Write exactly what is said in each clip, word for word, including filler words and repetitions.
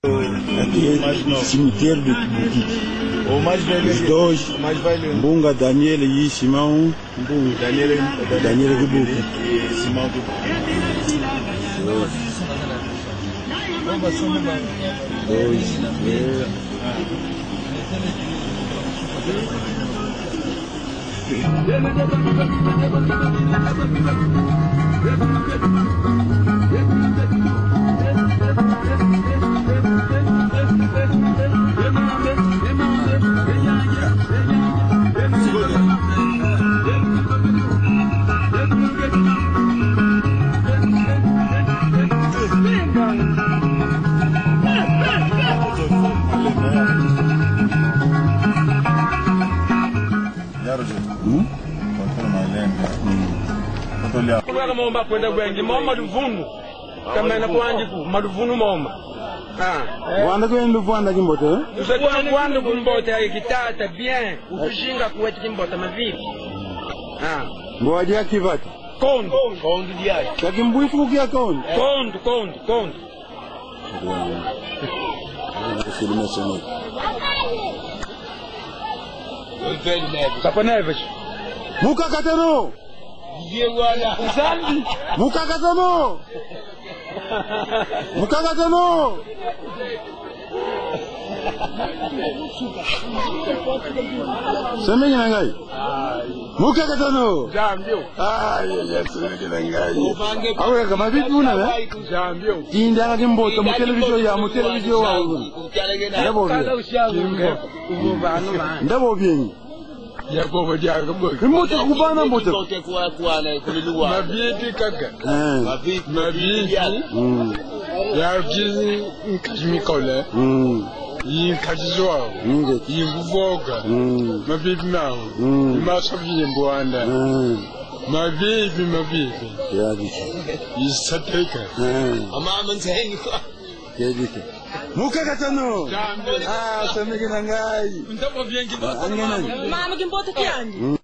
Aqui é cemitério de Kibukiti. O mais velho. Os dois, o mais velho. Mbunga Daniel e Simão Mbunga. Daniel, Daniel Kibukiti. E Simão Kibukiti. Dois. Dois. É. Yaro je. Hmm? Kwa kuna malembe. Hmm. Kotolia. Kulwaka moma kwenda kwengi, moma luvunu. Kamena kwandi ku, maluvunu moma. Ah. Vwanda kwe luvwanda kimbote, eh? Tusa kwa vwanda kumbote ya kitata, bien. Utuzinga kuweti kimbote, mavivi. Ah. Mbo adia kivata. Kondo. Kondo dia. Kaki mbwifu kukia kondo. Kondo, kondo, kondo. Filme sonné. Papa Neves. Mukakatano. Ye wala. Zambi. Mukakatano. Mukakatano. Semeki na ngai. Mukakatano. Zambio. Ah, ye, ye, semeki na ngai. Awe, kama vipi una, eh? Zambio. Kindanga kimboto, mu télévision ya, mu télévision wa. Ndabo bie. Kimbo. Ndabo biengi. Yakobo dia Yakobo. Mbote kubana mbote. Mbote kwa, kwa na kuliluwa. Mavivi kaka. Eh. Mavivi. Mavivi. Mm. Ya kizi nkazi mikole. Mm. Yi nkazi zwa. Inge. Yi nguvoga. Mm. Mavivi nao. Mm. Maso vi mbwanda. Mm. Mavivi, mavivi. Ya kizi. Yi sateka. Mm. Amama nzengi kwa. Kedike. Mukakatano. Jambe. Ah, semeki na ngai. Ndabo biengi. Ah, angena. Mama kimbote kiandi. Mm.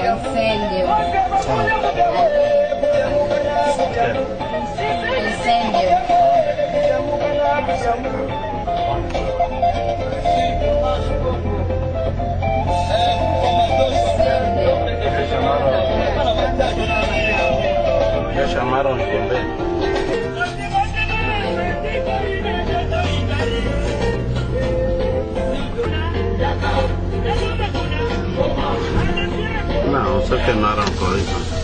Incêndio. Incêndio. Já chamaram os bombeiros? Não, só queimaram coisa.